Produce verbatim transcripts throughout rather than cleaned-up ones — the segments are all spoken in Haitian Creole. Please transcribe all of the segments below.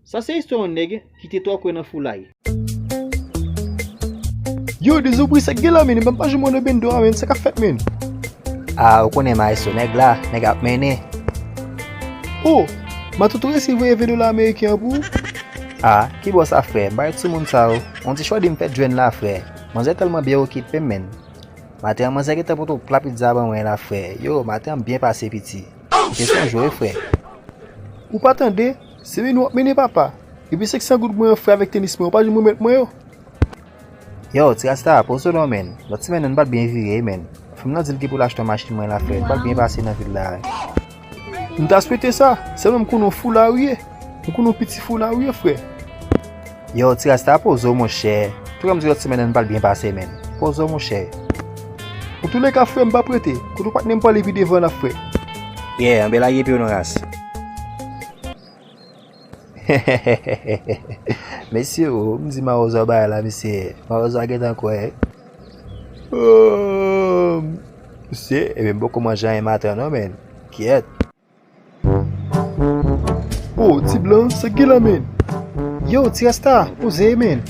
Sa se istwa yon nèg ki te twò kwè nan foulay. Yo, Dezobri, sa k gen la, men? M pa janm wè nan bendo a, men. Sa k ap fèt, men? Ah, ou konnen maestro, nèg la, nèg ap mennen. Oh, Matoto resi voye ven dola ameriken an pou ou? Ah, ki bò sa, frè? M pa ret sou moun sa yo. On ti chòdi m fèk jwenn la, frè. Manzè tèlman byen okipe m, men. Maten an, manzè gentan pote pla pizza ban mwen la, frè. Yo, maten an byen pase, piti. M te sonje w, wi, frè. Ou pa tande? Se mennen w ap mennen, papa. Epi senk san goud mwen an, frè, avèk tenis mwen, ou pa janm remèt mwen yo. Yo, ti Rasta, poze w non, men. Lòt semèn nan, nou pral byen vire, men. Fanm nan di l ki pou l achte yon machin mwen la, frè. Nou pral byen pase nan vil la, wi. M ta swete sa, sèlman m konnen w foula ou ye. M konnen w piti foula ou ye, frè. Yo, ti Rasta, poze w, monchè. Tou kòm di lòt semèn nan, nou pral byen pase, men. Poze w, monchè. Antouleka, frè, m p ap rete. Kote w patnè m pwale pi devan la, frè. Yeah, anben lage pye w non, ras. Mesye, o, m di mawozo bay la, mesye. Mawozo a gentan kwè. Oh, mesye, ebyen, m poko manje anyen maten an non, men. Kyèt. Oh, ti blan, sa k gen la, men? Yo, ti Rasta, poze, men.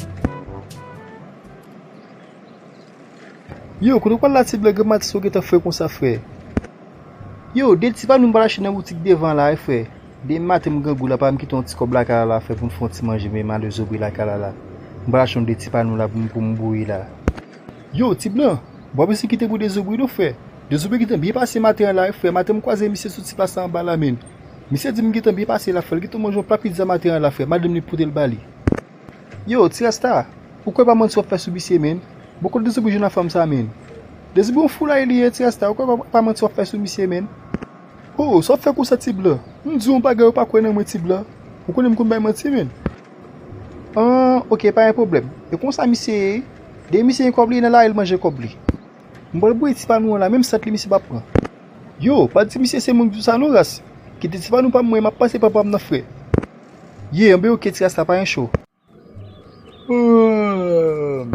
Yo, kote w pral la, ti blan, granmati sa w gentan fre konsa, frè? Yo, de ti pa nou m pral achte nan boutik devan la, wi, frè. Demen maten m grangou la, pa m kite yon ti kòb lakay la, la, frè, pou m fè yon ti manje, men m a Dezobri lakay la, la. M pral achte yon de ti pa nou la pou m, pou m bouyi la. Yo, ti blan, w ap eseye kite pou Dezobri non, frè. Dezobri gentan byen pase maten an la, wi, frè. Maten m kwaze misye sou ti plas la anba la, men. Misye di m gentan byen pase la, frè. L gentan manje yon pla pizza maten an la, frè. Madanm li pote l ba li. Yo, ti Rasta, ou kwè pa manti w ap fè sou misye, men? Bon, kote Dezobri jwenn a fanm sa, men? Dezobri yon foulay li ye, ti Rasta, ou kwè pa, pa manti w ap fè sou misye, men? Oh, sa w ap fè konsa, ti blan? M di w yon bagay ou pa kwè nan mwen, ti blan. Ou konnen m konn bay manti, men. Ah, ok, pa gen pwoblèm. E konsa misye ye, wi. Depi misye gen kòb li, nan lari l manje kòb li. M pral bouyi ti pa nou an la, menm sant li misye p ap pran. Yo, pa di misye se mwen k di w sa non, ras. Kite ti pa nou pa m mwen, m ap pase papa m nan, frè. Ye, anben ok, ti Rasta, pa gen cho. Hmm.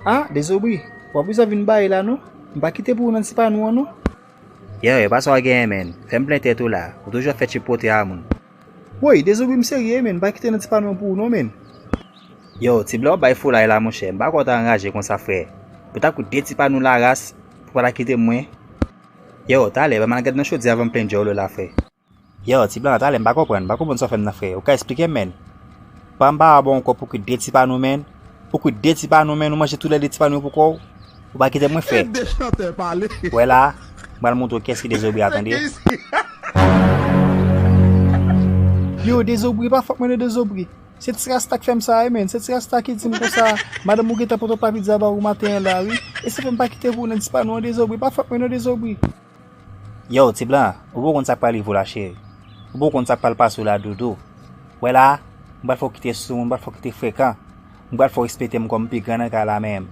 Ah, Dezobri, w ap bezwen vin baye la non. M pa kite pou ou nan ti pa nou an non. Yo, e pa sa w genyen, men. Fè m plen tèt ou la. Ou toujou ap fè tchipwote a moun. Woy, Dezobri, m serye, men. M pa kite nan ti pa nou an pou ou non, men. Yo, ti blan w ap bay foulay la, monchè. M pa kwè w ta anraje konsa, frè. Pou ta kout de ti pa nou la ras, pou pa ta kite mwen. Yo, talè, ban m al gad nan chodyè avan m plenn djòl ou la, frè. Yo, ti blan, talè, m pa konprann, m pa konprann sa w fè m nan, frè. Ou ka esplike m, men? Pa m pa ba w yon kòb pou kwit de ti pa nou, men. Ou kwit de ti pa nou, men, ou manje toulède ti pa nou yo pou kò w. Ou pa kite mwen, frè. Ede chantè pale. Wè la, m pral montre w kiyès ki Dezobri a, tande. Yo, Dezobri, pa fòt mwen non, Dezobri. Se ti Rasta k fè m sa, wi, men. Se ti Rasta ki di m konsa, madanm ou gentan pote pla pizza ba ou maten an la, wi. E se fè m pa kite pou ou nan ti pa nou an, Dezobri. Pa fòt mwen non, Dezobri. Yo, ti blan, ou poko konn sa k pral rive w la, cheri. Ou poko konn sa k pral pase w la, doudou. Wè la, m pral fè w kite sou moun, m pral fè w kite frekan. M pral fè w respekte m kòm pi gran nan kay la menm.